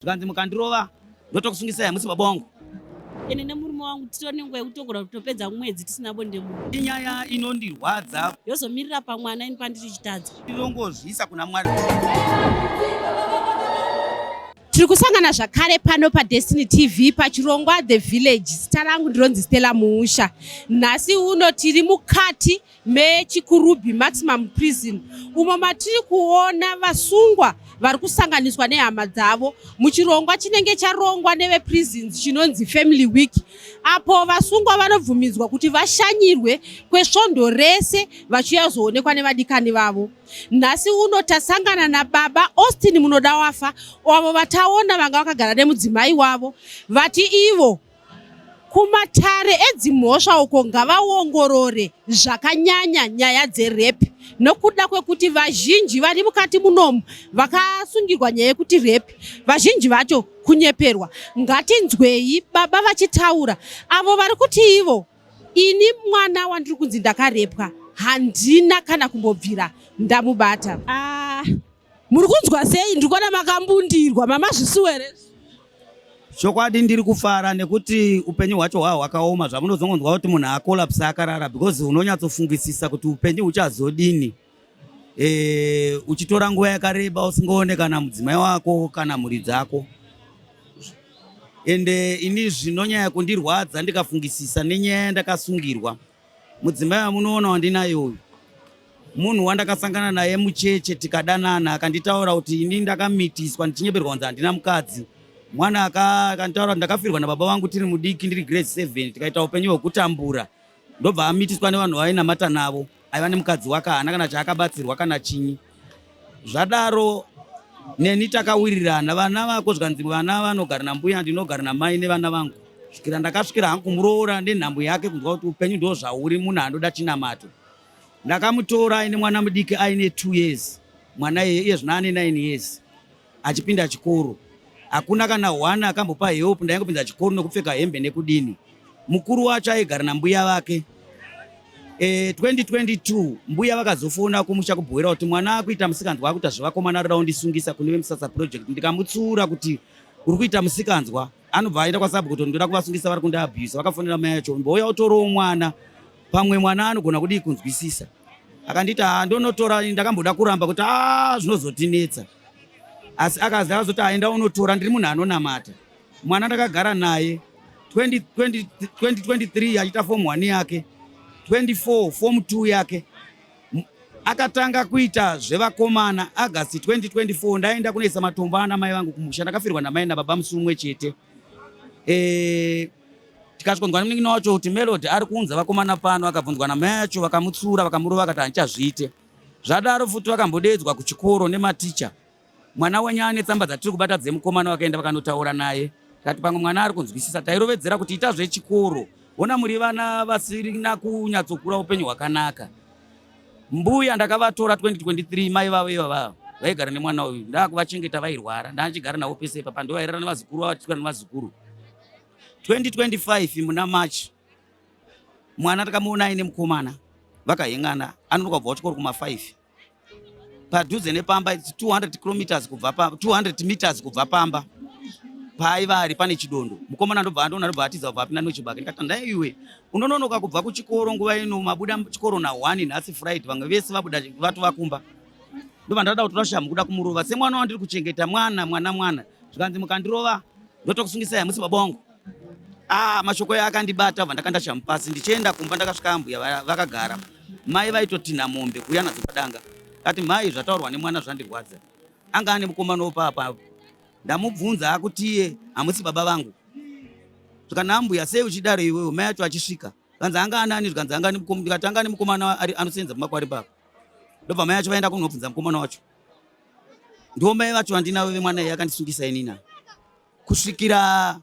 Zvikanzi mukandirova ndotokusungisai hamusi baba wangu. Ene nemurume wangu titori nenguva yekutogona kutopedza mwedzi tisina bonde munhu. Inyaya inondirwadza. Yozomirira pamwana ini pandiri chitadza. Ndinongozviisa kuna Mwari. Tiri kusangana zvakare pano paDestiny TV pachirongwa The Village. Zita rangu ndinonzi Stella Muusha. Nhasi uno tiri mukati meChikurubi Maximum Prison umo matiri kuona vasungwa vari kusanganiswa nehama dzavo muchirongwa chinenge charongwa neveprisons chinonzi Family Week apo vasungwa vanobvumidzwa kuti vashanyirwe kwesvondo rese vachiuya nevadikani vavo. Nhasi uno tasangana nababa Austin Munodawafa avo vataona vanga vakagara nemudzimai wavo vati ivo kumatare edzimhosva uko ngavaongorore zvakanyanya nyaya dzerape nokuda kwekuti vazhinji vari mukati munomu vakasungirwa nyaya yekuti rape, vazhinji vacho kunyeperwa. Ngatinzwei baba vachitaura avo vari kuti ivo ini mwana wandiri kunzi ndakarepwa handina kana kumbobvira ndamubata. Muri kunzwa sei? Ndiri kuona makambundirwa mamazvisuwa here? Chokwadi ndiri kufara nekuti upenyu hwacho hwa hwakaoma zvamunozongonzwa kuti munhu akolapsa akarara because unonyatsofungisisa kuti upenyu huchazodini uchitora nguva yakareba usingaone kana mudzimai wako kana mhuri dzako. Ende ini zvinonyanya kundirwadza ndikafungisisa nenyaya yandakasungirwa. Mudzimai wamunoona wandinaye uyu munhu wandakasangana naye mucheche tikadanana, akanditaura kuti ini ndakamitiswa ndichinyeperwa kunzi handina mukadzi. Mwana akanditaura kuti ndakafirwa nababa vangu tiri mudiki ndiri grade 7 tikaita upenyu hwekutambura, ndobva amitiswa nevanhu vainamata navo, aiva nemukadzi wake haana kana chaakabatsirwa kana chinyi. Zvadaro neni takawirirana, vana vako zvikanzi vana vanogara nambuya, ndinogara namai nevana vangu, svikira ndakasvikira hangu kumuroora nenhambo yake kunzwa kuti upenyu ndo zvauri, munhu anoda chinamato. Ndakamutora aine mwana mudiki aine 2 years, mwana iye iye zvino ane 9 years achipinda chikoro, hakuna kana one akambopa help. Ndaingopinda chikoro nekupfeka hembe nekudini. Mukuru wacho aigara nambuya vake. 2022 mbuya vakazofona kumusha kubhuira kuti mwana akuita musikanzwa, akuita zvevakomana, arida kundisungisa kune veMusasa Project. Ndikamutsiura kuti uri kuita musikanzwa, anobva aenda kwasabhuku kuti ndoda kuvasungisa vari kundiabhusa. Vakafonera mai yacho, mbouya utorewo mwana, pamwe mwana anogona kudii kunzwisisa. Akanditi ndonotora. Ndakamboda kuramba kuti a zvinozotinetsa, asi akazi akazoti aenda unotora. Ndiri munhu anonamata. Mwana ndakagara naye 2023 achiita form 1 yake, 24 form 2 yake. Akatanga kuita zvevakomana August 2024. Ndaenda kunoisa matombo ana mai vangu kumusha. Ndakafirwa namai nababa musi umwe chete. Tikasvikonzwa nemunin'ina wacho kuti Melody ari kuunza vakomana pano. Akabvunzwa namai acho, vakamutsura, vakamurova, akati handichazviite. Zvadaro futi vakambodedzwa kuchikoro nematicha, mwana wenyu ane tsamba dzatiri kubata dzemukomana. Vakaenda vakanotaura naye, tikati pamwe mwana ari kunzwisisa. Tairovedzera kuti ita zvechikoro, ona muri vana vasirina kunyatsokura upenyu hwakanaka. Mbuya ndakavatora 2023, mai vavo ivava vaigara nemwana uyu, ndakuvachengeta vairwara, ndachigara navo pese ipapa, ndovairara nevazukuru vavo, nevazukuru. 2025 muna March mwana takamuona aine mukomana vakahengana, anonoka kubva kuchikoro kuma5 padhuze nepamba, 200 kilometers kubva pa 200 meters kubva pamba paaiva ari pane chidondo. Mukomana ndobva andoona, ndobva atiza, kubva apinda nochibage. Ndikati ndaiwe unononoka kubva kuchikoro nguva ino, mabuda chikoro na1 nhasi Friday, vamwe vese vabuda vatova kumba. Ndobva ndada kutora shamhu kuda kumurova semwana wandiri kuchengeta, mwana mwana mwana. Zvikanzi mukandirova ndotokusungisai hamusi baba wangu. Ah, mashoko aya akandibata, bva ndakanda shamhu pasi. Ndichienda kumba ndakasvika ambuya vakagara, mai vaitotinha mombe kuuya nadzo padanga. Kati mhai, zvataurwa nemwana zvandirwadza, anga ane mukomana wopapa, ndamubvunza akutiye hamusi baba vangu. Zvikanzi ambuya, sei uchidaro iwewe? Mai acho achisvika zvikanzi anga anani? Zvikanzi anga ndikati anga ane mukomana anosenza mumakwari papa. Ndobva mai acho vaenda kunobvunza mukomana wacho, ndiwo mai vacho vandinavo vemwana iye akandisungisa inina. Kusvikira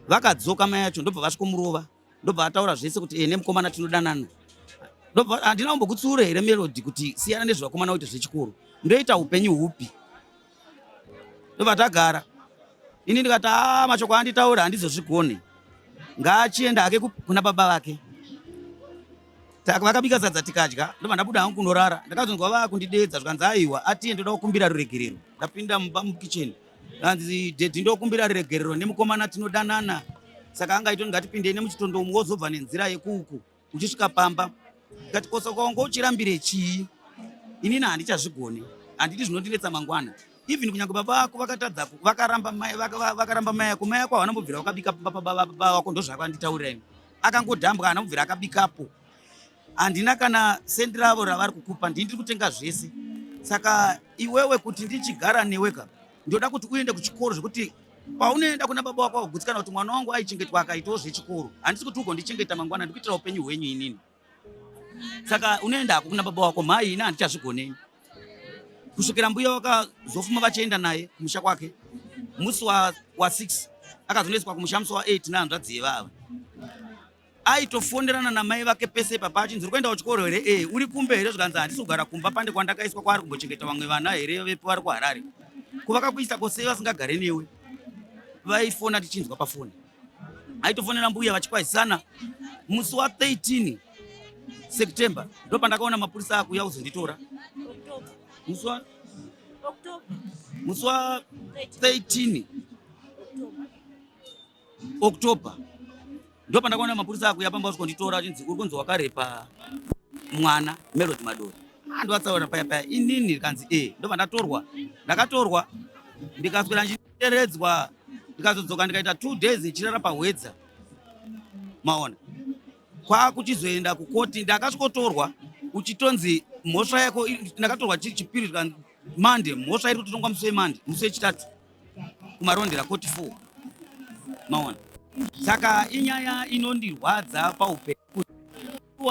vakadzoka mai acho, ndobva vasvikomurova, ndobva ataura zvese kuti nemukomana tinodanana. Ndobva handina kumbokutsiura here Melody kuti siyana nezvevakomana uite zvechikoro? Ndoita upenyu hupi? Ndobva tagara. Ini ndikati a mashoko anditaura handizozvigone, ngaachienda hake kuna baba vake. Vakabika sadza tikadya, ndobva ndabuda hangu kunorara. Ndakazonzwa vaakundidedza, zvikanzi aiwa atiye, ndoda kukumbira ruregerero. Ndapinda mumba mukicheni. Hanzi dhedhi ndokumbira regerero nemukomana tinodanana, saka angaitoni ngatipindei nemuchitondo umu wozobva nenzira yekuuku uchisvika pamba. Ndikati kosa kwanga uchirambire chii? Inini handichazvigoni, handidi zvinondinetsa mangwana. Even kunyange baba vako vakatadza, vakaramba mai, vakaramba mai yako, mai yako havana mbobvira vakabika pamba baba vako, ndozvavanditaurira ini. Akangodhambwa haana kubvira akabikapo. Handina kana sendi ravo ravari kukupa, ndini ndiri kutenga zvese. Saka iwewe kuti ndichigara newe ka, ndoda kuti uende kuchikoro, zvekuti paunoenda kuna baba wako wakugutsikana kuti mwana wangu aichengetwa akaitawo zvechikoro. Handisi kuti ugondichengeta mangwana, ndikuitira upenyu hwenyu inini. Saka unoendako kuna baba wako, mhai ini handichazvigonei. Kusvikira mbuya wakazofuma vachienda naye kumusha kwake musi wa6, akazonoiswa kumusha musi wa8 nehanzvadzi yevava. Aitofonerana namai vake pese ipapa achinzi uri kuenda kuchikoro here? E, uri kumbe here? Zvikanzi handisi kugara kumba, pande kwandakaiswa kwaari kumbochengeta vamwe vana here vepo vari kuHarare. Kuvakakuisa kose vasingagare newe, vaifona tichinzwa pafoni. Aitofonera mbuya vachikwazisana. Musi wa13 September ndo pandakaona mapurisa akuuya kuzonditora. Musi wa 13 October ndo pandakaona mapurisa akuuya pamba kusvikonditora, achinzi uri kunzi wakarepa mwana Melody Madori. Ndovatsaura paya paya inini, rikanzi e, ndobva ndatorwa. Ndakatorwa ndikaswera ndichiteredzwa, ndikazodzoka ndikaita 2 days ndichirara pahwedza. Maona kwakuchizoenda kukoti, ndakasvikotorwa uchitonzi mhosva yako, ndakatorwa chiri chipiri Mande, mhosva iri kutotongwa musi weMande, musi wechitatu kuMarondera koti 4. Maona, saka inyaya inondirwadza paupenyu kuti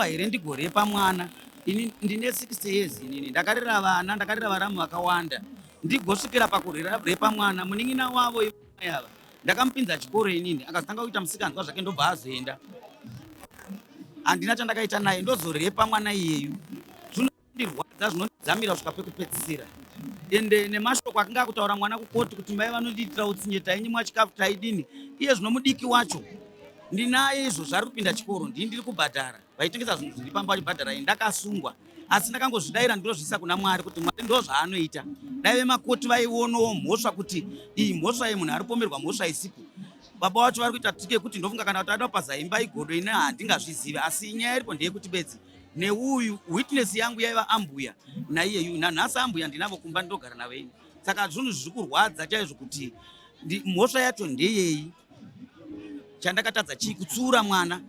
here ndigorepa mwana. Ini ndine 60 years, inini ndakarera vana, ndakarera varamu vakawanda, ndigosvikira pakurepa mwana munin'ina wavo ava. Ndakamupinza chikoro inini, akazotanga kuita musikanzwa zvake, ndobva azoenda, handina chandakaita naye, ndozorepa mwana iyeyu. Zvinondirwadza, zvinondidzamira kusvika pekupedzisira. Ende nemashoko akanga akutaura mwana kukoti kuti mai vanondiitira utsinye, tainyimwa chikafu, taidini. Iye zvino mudiki wacho ndinaye, izvo zvari kupinda chikoro, ndini ndiri kubhadhara. Vaitengesa zvinhu zviri pamba vachibhadhara, ini ndakasungwa, asi ndakangozvidayira, ndinozviisa kuna Mwari kuti Mwari ndo zvaanoita. Dai vemakoti vaionawo mhosva kuti iyi mhosva iyi, munhu ari kupomerwa mhosva isipo. Baba vacho vari kuita trick yekuti ndofunga kana kuti ada kupaza imba igodo, ine handingazvizivi. Asi nyaya iripo ndeyekuti bedzi neuyu witness yangu yaiva ambuya naiyeyu, nanhasi ambuya ndinavo kumba, ndinogara navo ini. Saka zvinhu zviri kurwadza chaizvo kuti mhosva yacho ndeyei, chandakatadza chii? Kutsiura mwana,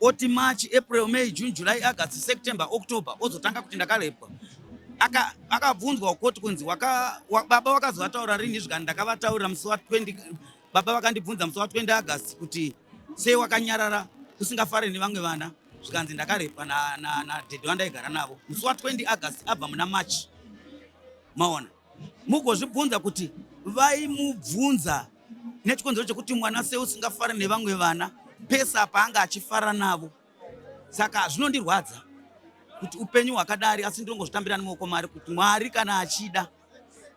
oti March, April, May, June, July, August, September, October, ozotanga kuti ndakarepwa. Akabvunzwa koti kunzi baba vakazovataura rini? Zvikani ndakavataurira musi wa20. Baba vakandibvunza musi wa20 August kuti sei wakanyarara usingafari nevamwe vana? Zvikanzi ndakarepwa nadhedhi wandaigara navo musi wa20 August, abva muna March. Maona, mugozvibvunza kuti vaimubvunza nechikonzero chekuti mwana sei usingafari nevamwe vana pese apa anga achifara navo. Saka zvinondirwadza kuti upenyu hwakadari, asi ndinongozvitambira nemaoko Mwari, kuti Mwari kana achida,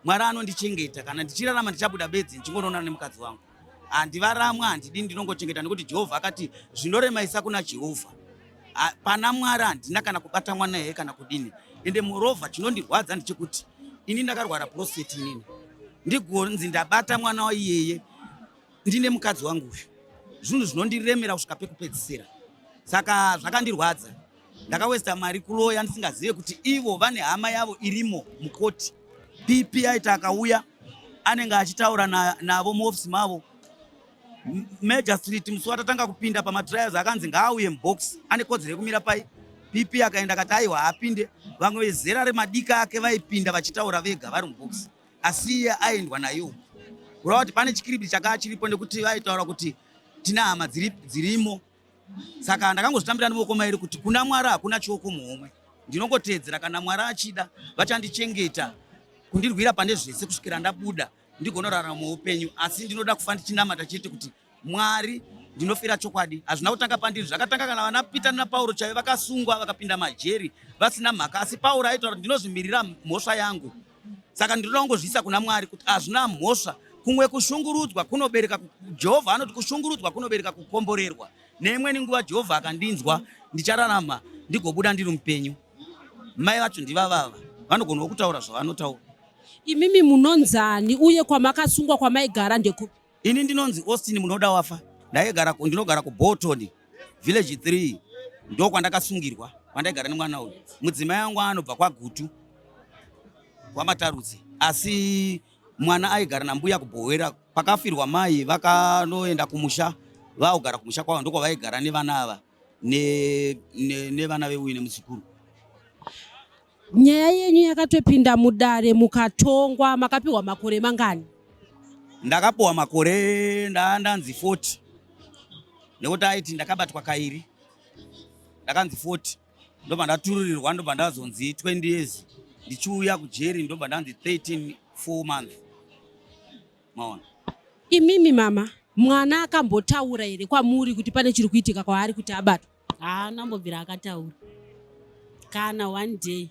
Mwari anondichengeta. Kana ndichirarama ndichabuda bedzi, ndichingonoonana nemukadzi wangu. Handivaramwa, handidi, ndinongochengeta nekuti Jehovha akati zvinoremaisa kuna Jehovha. Pana Mwari handina kana kubata mwana here kana kudini. Ende moreover, chinondirwadza ndechekuti ini ndakarwara prostate, inini ndigonzi ndabata mwana waiyeye ndine mukadzi wangu uyu, zvinhu zvinondiremera kusvika pekupedzisira. Saka zvakandirwadza, ndakawesta mari kuloya ndisingazive kuti ivo vane hama yavo irimo mukoti. PP aiti akauya anenge achitaura navo muofisi mavo. Magistrate musi watatanga kupinda pamatrials akanzi ngaauye mubox, ane kodzero yekumira pai. PP akaenda akati aiwa, haapinde. Vamwe vezera remadika ake vaipinda vachitaura vega vari mubox, asi iye aendwa nayo, kureva kuti pane chikiribidi chakaa chiripo, nekuti vaitaura kuti tina hama dzirimo. Saka ndakangozvitambira nemaoko mairi kuti kuna Mwari hakuna chioko muhomwe. Ndinongoteedzera, kana Mwari achida vachandichengeta kundirwira pane zvese kusvikira ndabuda ndigonorarama muupenyu. Asi ndinoda kufa ndichinamata chete kuti Mwari, ndinofira chokwadi. Hazvina kutanga pandiri, zvakatanga kana vana Peter naPauro chaivo vakasungwa vakapinda majeri vasina mhaka, asi Pauro aitaura kuti ndinozvimirira mhosva yangu. Saka ndinoda kungozviisa kuna Mwari kuti hazvina mhosva. Kumwe kushungurudzwa kunobereka, Jehovha anoti kushungurudzwa kunobereka kukomborerwa. Neimweni nguva Jehovha akandinzwa, ndichararama ndigobuda ndiri mupenyu. Mai vacho ndivavava vanogonawo kutaura zvavanotaura. Imimi munonzani uye kwamakasungwa kwamaigara ndekupi? Ini ndinonzi Austin Munoda Wafa. Ndaigara ndinogara kuBolton Village 3 ndokwandakasungirwa kwandaigara nemwana uyu. Mudzimai wangu anobva kwaGutu kwaMatarutse, asi mwana aigara nambuya kuBhowera. Pakafirwa mai vakanoenda kumusha, vaugara kumusha kwavo, ndokwavaigara nevana ava nevana veuyu nemuzukuru. Nyaya yenyu yakatopinda mudare mukatongwa, makapiwa makore mangani? Ndakapiwa makore ndanzi 40 nekuti aiti ndakabatwa kairi, ndakanzi 40, ndobva ndatururirwa, ndobva ndazonzi 20 years. Ndichiuya kujeri ndobva ndanzi 13 4 months, maona. Imimi mama, mwana akambotaura here kwamuri kuti pane chiri kuitika kwaari, kuti abatwa? Haana mbobvira akataura kana one day.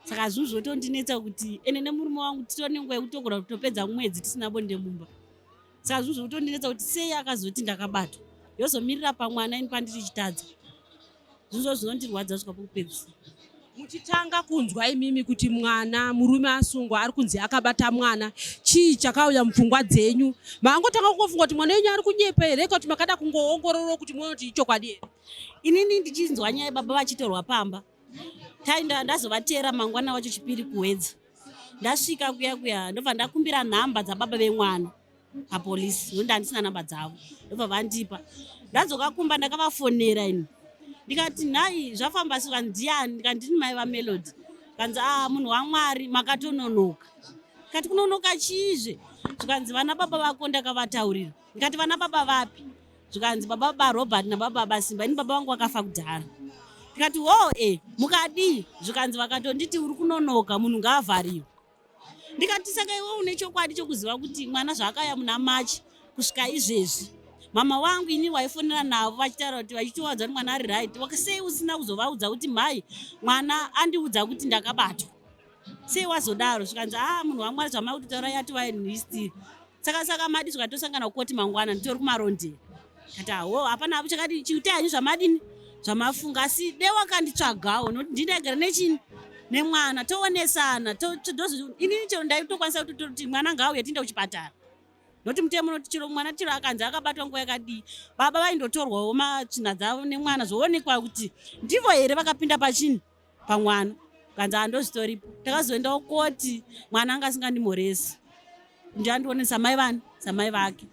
Saka zvinhu zvotondinetsa kuti ene nemurume wangu titori nenguva yekutogona kutopedza mwedzi tisina bonde mumba. Saka zvinhu zvotondinetsa kuti sei akazoti ndakabatwa, yozomirira pamwana ini pandiri chitadza. Zvinhu zvinondirwadza kusvika pokupedzisira. Muchitanga kunzwa imimi kuti mwana murume asungwa, ari kunzi akabata mwana, chii chakauya mupfungwa dzenyu? Maangotanga kungofunga kuti mwana wenyu ari kunyepa here, kuti makada kungoongorora kuti muone kuti ichokwadi here? Inini ndichinzwa nyaya baba vachitorwa pamba, taenda ndazovatera mangwana wacho Chipiri kuWedza. Ndasvika kuya kuya, ndobva ndakumbira nhamba dzababa vemwana papolisi nokuti handisina namba dzavo. Ndobva vandipa. Ndadzoka kumba, ndakavafonera ini, ndikati, "Nhai, zvafamba sika, ndiani?" Ndikati, "Ndini mai vaMelody." Kanzi, "A, munhu waMwari, makatononoka." Kati, "Kunonoka chiizve?" Zvikanzi, "Vana baba vako ndakavataurira." Ndikati, "Vana baba vapi?" Zvikanzi, "Baba baRobert nababa baSimba. Ini baba vangu vakafa kudhara." Ndikati, "Wo e, mukadii?" Zvikanzi, "Vakatonditi uri kunonoka, munhu ngaavhariwe." Ndikati, "Saka iwe une chokwadi chokuziva kuti mwana zvaakauya muna Machi kusvika izvezvi, mama wangu ini waifonera navo vachitaura kuti vachitovaudza kuti mwana ari right, sei usina kuzovaudza kuti mhai, mwana andiudza kuti ndakabatwa? Sei wazodaro?" Zvikanzi, "A, munhu waMwari, zvamai kutotaura yatova history. Saka madi zvikatosangana kukoti mangwana, nditori kuMarondera." Kati, "Awo, hapana chakadi, chiitai henyu zvamadini zvamafunga, asi de wakanditsvagawo nokuti ndindaigara nechini nemwana, toonesana." Inini chero ndaitokwanisa kutoti mwana ngaauye tiinde kuchipatara, nokuti mutemo unoti chero mwana chero akanzi akabatwa nguva yakadii, baba vaindotorwawo matsvina dzavo nemwana, zvoonekwa kuti ndivo here vakapinda pachini pamwana. Kanzi, "Handozvitoripo." Takazoendawo koti, mwana anga asingandimhoresi, ndiandione samai vani samai vake.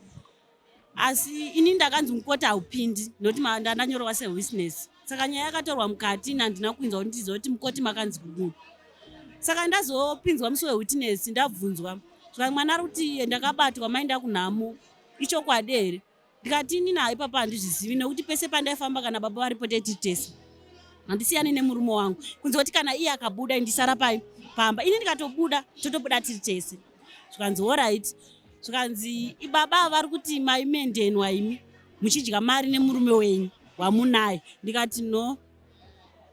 Asi ini ndakanzi mukoti haupindi nokuti ndanyorwa sewitness. Saka nyaya yakatorwa mukati, handina kuinzwa kuti ndizive kuti mukoti makanzi kudini. Saka ndazopinzwa musi wewitness, ndabvunzwa, zvika mwana ari kuti ndakabatwa maenda kunhamo, ichokwadi here? Ndikati, "Inini haipapa handizvizivi, nekuti pese pandaifamba kana baba varipo taiti tese, handisiyani nemurume wangu, kunze kuti kana iye akabuda ndisara pai pamba, ini ndikatobuda totobuda tiri tese." Zvikanzi, "Alright." Zvikanzi, "Ibaba vari kuti maimendenwa imi muchidya mari nemurume wenyu wamunaye." Ndikati, "No,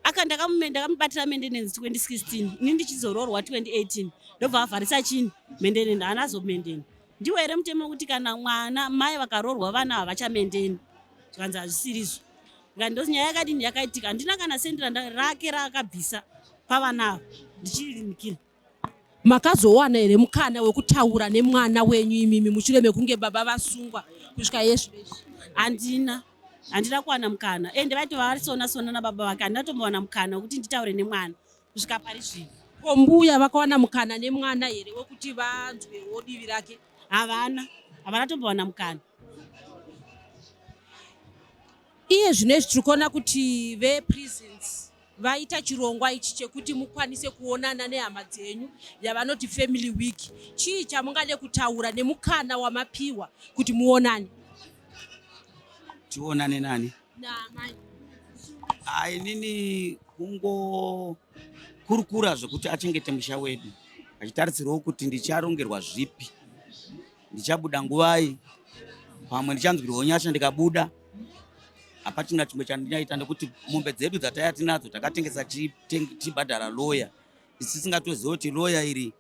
aka ndakamubatira maintenance 2016, ini ndichizoroorwa 2018, ndobva avharisa chini maintenance, haana zomendeni. Ndiwo here mutemo wekuti kana mwana mai vakaroorwa vana havachamendeni?" Zvikanzi, "Hazvisirizvo." Ndikati, "Ndozi nyaya yakadini yakaitika, handina kana sendi rake raakabvisa pavana ava, ndichirinikira." Makazowana here mukana wekutaura nemwana wenyu imimi mushure mekunge baba vasungwa kusvika yezvinezvi? Handina kuwana mukana, ende vaitova varisona sona nababa vake. Handina tombowana mukana wekuti nditaure nemwana kusvika pari zvino. Ko mbuya vakawana mukana nemwana here wekuti vanzwewo divi rake? Havana tombowana mukana. Iye zvino izvi tiri kuona kuti veprisons vaita chirongwa ichi chekuti mukwanise kuonana nehama dzenyu, yavanoti family week. Chii chamungade kutaura nemukana wamapiwa kuti muonane? Tionane nani? Namai. Ainini kungokurukura zvekuti achengete musha wedu, achitarisirawo kuti ndicharongerwa zvipi, ndichabuda nguvai, pamwe ndichanzwirwawo nyasha ndikabuda. Hapachina chimwe chandingaita, nekuti mombe dzedu dzataya tinadzo takatengesa tichibhadhara loya, isi tisingatoziva kuti loya iri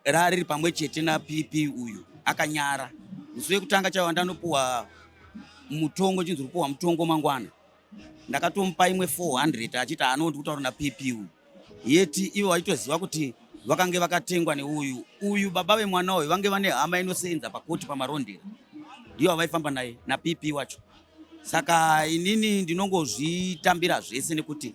rari riri pamwe chete naPP uyu. Akanyara musi wekutanga chaiwa ndanopuwa mutongo, chinzi kupuwa mutongo mangwana, ndakatomupa imwe 400 achiti anondi kutaura naPP uyu, yeti ivo vaitoziva kuti Vakange vakatengwa neuyu uyu baba vemwana uyu, vange vane hama inosenza pakoti paMarondera, ndiyo avaifamba naye naPP wacho. Saka inini ndinongozvitambira zvese nekuti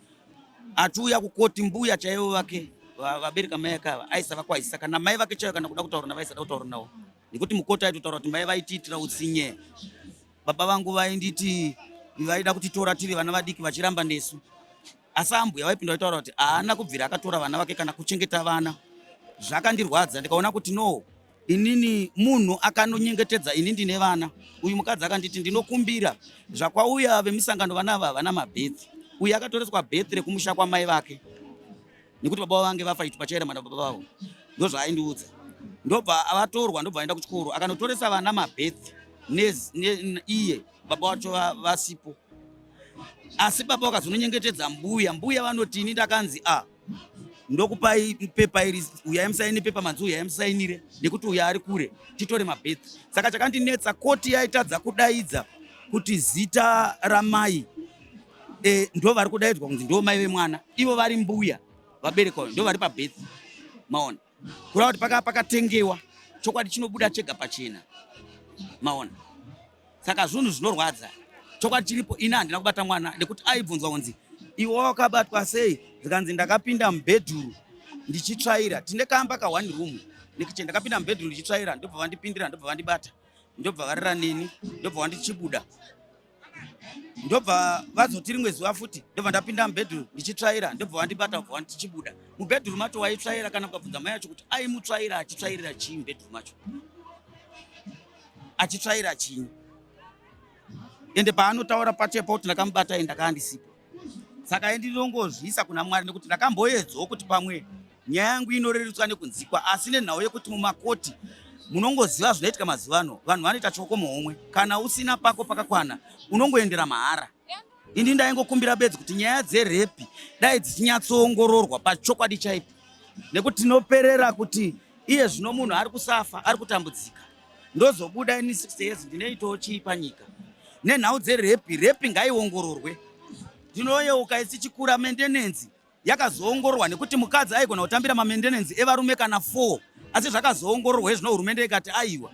achiuya kukoti, mbuya chaivo vake vabereka mai akava aisavakwaisa, kana mai vake chaivo kana kuda kutaura navaisada kutaura navo, nekuti mukoti aitotaura kuti mai vaitiitira utsinye, baba vangu vainditi vaida kutitora tiri vana vadiki vachiramba nesu. Asi ambuya vaipinda vaitaura kuti haana kubvira akatora vana vake kana kuchengeta vana. Zvakandirwadza, ndikaona kuti no, inini munhu akanonyengetedza ini ndine vana. Uyu mukadzi akanditi ndinokumbira zvakwauya vemisangano, vana ava havana mabirth. Uyu akatoreswa birth rekumusha kwamai vake nekuti baba vange vafa chitupa chairema nababa vavo, ndozvaaindiudza. Ndobva avatorwa, ndobva aenda kuchikoro akanotoresa vana mabirth iye baba vacho vasipo. Asi baba vakazononyengetedza mbuya. Mbuya vanoti ini ndakanzi a ndokupai pepa iri, uyai musaine pepa, manzi uyai musainire nekuti uya ari kure, titore mabirth. Saka chakandinetsa, koti yaitadza kudaidza kuti zita ramai ndo vari kudaidzwa kunzi ndo mai vemwana, ivo vari mbuya vaberekwa, ndo vari pabirth. Maona, kureva kuti pakatengewa, chokwadi chinobuda chega pachena. Maona, saka zvinhu zvinorwadza, chokwadi chiripo. Ini handina kubata mwana nekuti aibvunzwa kunzi iwe wakabatwa sei, zikanzi ndakapinda mubhedhuru ndichitsvaira. Tine kamba ka one room nekichen. Ndakapinda mubhedhuru ndichitsvaira, ndobva vandipindira, ndobva vandibata, ndobva varira neni, ndobva vandichibuda. Ndobva vazoti rimwe zuva futi ndobva ndapinda mubhedhuru ndichitsvaira, ndobva vandibata, bva vandichibuda. Mubhedhuru macho waitsvaira, kana ukabvunza mai acho kuti aimutsvaira achitsvairira chii mubhedhuru macho, achitsvaira chii? Ende paanotaura pachepa kuti ndakamubata, ende ndakaa ndisipo. Saka ndinongozviisa kuna Mwari nekuti ndakamboedzawo kuti pamwe nyaya yangu inorerutswa nekunzikwa, asi nenhau yekuti mumakoti munongoziva zvinoitika mazuva ano, vanhu vanoita choko muhomwe. Kana usina pako pakakwana unongoendera mahara. Ini ndaingokumbira bedzi kuti nyaya dzerape dai dzichinyatsoongororwa pachokwadi chaipo, nekuti tinoperera kuti iye zvino munhu ari kusafa, ari kutambudzika. Ndozobuda ini 60 years, ndinoitawo chii panyika nenhau dzerape? Rape ngaiongororwe. Ndinoyeuka isichikura, maintenance yakazoongororwa nekuti mukadzi aigona kutambira mamaintenance evarume kana 4, asi zvakazoongororwa izvino, hurumende ikati aiwa,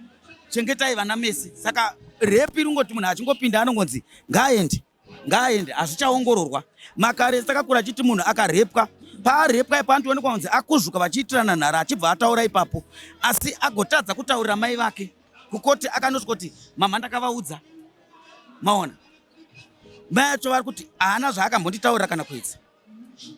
chengetai vana mese. Saka rape ringoti munhu achingopinda anongonzi ngaaende, ngaaende, hazvichaongororwa. Makare takakura achiti munhu akarepwa, paarepwa ipo anotoonekwa kunzi akuzvuka vachiitirana nhara, achibva ataura ipapo, asi agotadza kutaurira mai vake kukoti. Akanosvika kuti mama ndakavaudza. Maona, mai acho vari kuti haana zvaakambonditaurira kana kuedza.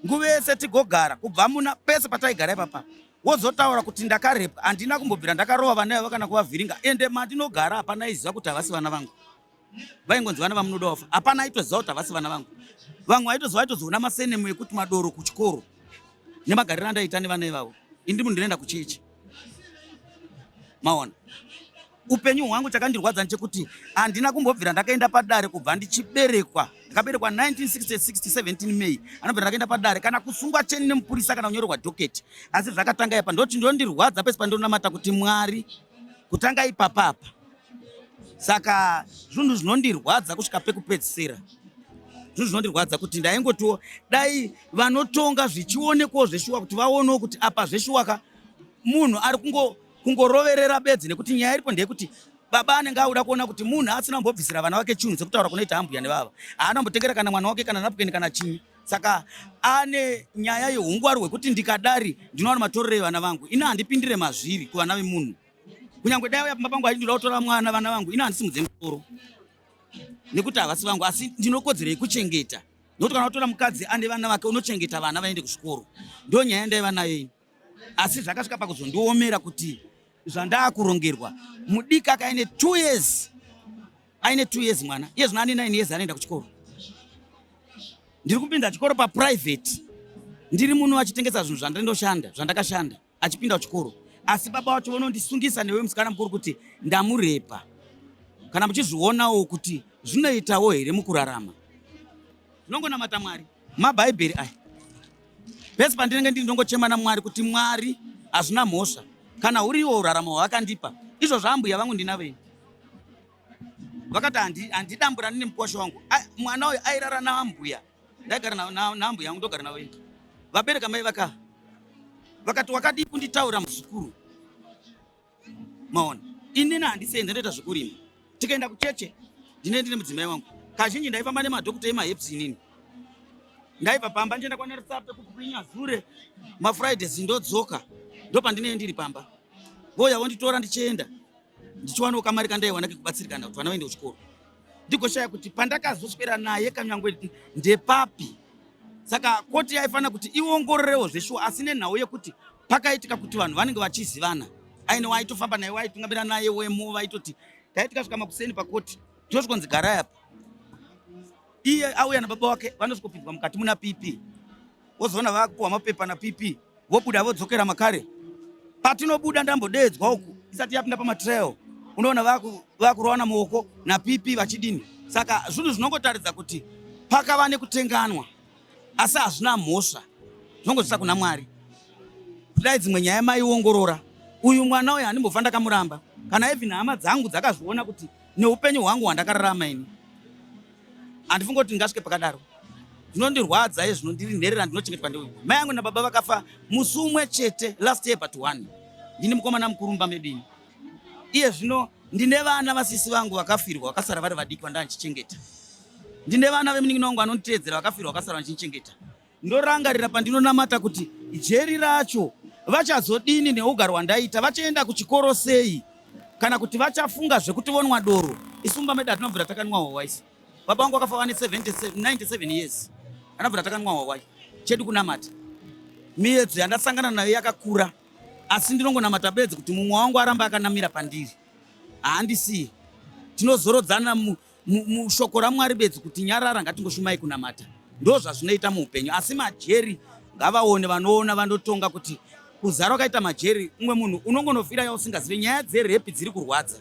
Nguva yese tigogara kubva muna pese pataigara ipapa, wozotaura kuti ndakarepwa. Handina kumbobvira ndakarova vana ivavo kana kuvavhiringa. Ende mandinogara hapana aiziva kuti havasi vana vangu, vaingonzi vana vamunoda wafa. Hapana aitoziva kuti havasi vana vangu. Vamwe vaitoziva, vaitozoona masurname ekuti Madoro kuchikoro nemagariro andaita nevana ivavo. Indi munhu ndinoenda kuchechi. Maona, upenyu hwangu chakandirwadza ndechekuti handina kumbobvira ndakaenda padare kubva ndichiberekwa. Ndakaberekwa 1966 17 May. Anobvira ndakaenda padare kana kusungwa cheni nemupurisa kana kunyorerwa docket. Asi zvakatanga ipa, ndoti ndondirwadza pese pandinonamata kuti Mwari, kutanga ipapapa. Saka zvinhu zvinondirwadza kusvika pekupedzisira, zvinhu zvinondirwadza kuti ndaingotiwo dai vanotonga zvichionekwawo zveshuwa, kuti vaonewo kuti apa zveshuwaka munhu ari kungoroverera bedzi, nekuti nyaya iripo ndeyekuti baba anenge auda kuona kuti munhu asina kumbobvisira vana vake chinhu, sekutaura kunoita ambuya nevava, haana kumbotengera kana mwana wake kana napkin kana chinyi. Saka ane nyaya yeungwaru hwekuti ndikadari ndinowana matorero evana vangu. Ini handipindire mazviri kuvana vemunhu. Kunyange dai auya pamba pangu achindida kutora mwana, vana vangu, ini handisimudze musoro nekuti havasi vangu, asi ndinokodzero yekuchengeta, nekuti kana watora mukadzi ane vana vake, unochengeta vana vaende kuzvikoro. Ndo nyaya yandaiva nayo ini, asi zvakasvika pakuzondiomera kuti zvandaakurongerwa. Mudiki akaine 2 years, aine 2 years mwana, iye zvino ane 9 years, anoenda kuchikoro. Ndiri kupinda chikoro paprivate, ndiri muno achitengesa zvinhu zvandindoshanda, zvandakashanda, achipinda kuchikoro. Asi baba vacho vanondisungisa newe musikana mukuru kuti ndamurepa. Kana muchizvionawo kuti zvinoitawo here mukurarama, tinongonamata Mwari. Mabhaibheri aya, pese pandinenge ndiri ndongochema naMwari kuti Mwari, hazvina mhosva kana uriwo uraramo hwavakandipa. Izvo zvaambuya vangu ndinavei, vakati handidamburani nemukwasha wangu. Mwana uyu airara naambuya, ndaigara naambuya yangu, ndogara navo. Vabereka mai vaka Vakati wakadii kunditaura muzukuru? Maona, inini handisenze, ndoita zvekurima. Tikaenda kucheche ndine ndine mudzimai wangu. Kazhinji ndaifamba nemadhokota emaheps. Inini ndaibva pamba ndienda kwanaRusape kuKupinyazure, maFridays ndodzoka, ndopandinee ndiri pamba. Voya vonditora ndichienda, ndichiwanawo kamari kandaiwana kekubatsirikana kuti vana vaende kuchikoro. Ndigoshaya kuti pandakazoswera naye kanyangwe ndepapi. Saka koti yaifanira kuti iongororewo zveshuwa, asi nenhau yekuti pakaitika kuti vanhu vanenge vachizivana, aine waitofamba naye, waitungamira naye wemo, vaitoti dai tikasvika makuseni pakoti, tinosvikonzi garai apa. Iye auya nababa wake, vanosvikopinzwa mukati muna PP, wozoona vakupuhwa mapepa naPP, vobuda vodzokera makare. Patinobuda ndambodeedzwa uku isati yapinda pamatrial, unoona vakurowana maoko naPP vachidini. Saka zvinhu zvinongotaridza kuti pakava nekutenganwa, asi hazvina mhosva, zvinongozvisa kuna Mwari. Kudai dzimwe nyaya maiongorora, uyu mwana uyu handimbofa ndakamuramba. Kana even hama dzangu dzakazviona kuti neupenyu hwangu hwandakararama ini handifungi kuti ndingasvike pakadaro. Zvinondirwadza izvino, ndiri nherera, ndinochengetwa ndeuyu. Mai angu nababa vakafa musi umwe chete last year, but one ndini mukomana mukuru mumba medu ini. Iye zvino ndine vana vasisi vangu vakafirwa, vakasara vari vadiki, vandaa ndichichengeta. Ndine vana vemunin'ina wangu anonditeedzera, vakafirwa, vakasara vachindichengeta. Ndorangarira pandinonamata kuti jeri racho vachazodini neugaro hwandaita, vachaenda kuchikoro sei, kana kuti vachafunga zvekuti vonwa doro. Isu mumba medu hatinobvira takanwa hwahwa. Isu baba vangu vakafa vane 97 years, anobvira takanwa hwahwa. Chedu kunamata. Miedzo yandasangana nayo yakakura, asi ndinongonamata bedzi kuti mumwe wangu aramba akanamira pandiri, haandisiyi. Tinozorodzana mushoko raMwari bedzi kuti nyarara, ngatingoshumai kunamata. Ndo zvazvinoita muupenyu. Asi majeri ngavaone, vanoona, vanotonga kuti kuzara kwakaita majeri, umwe munhu unongonofira yausingazive. Nyaya dzerape dziri kurwadza.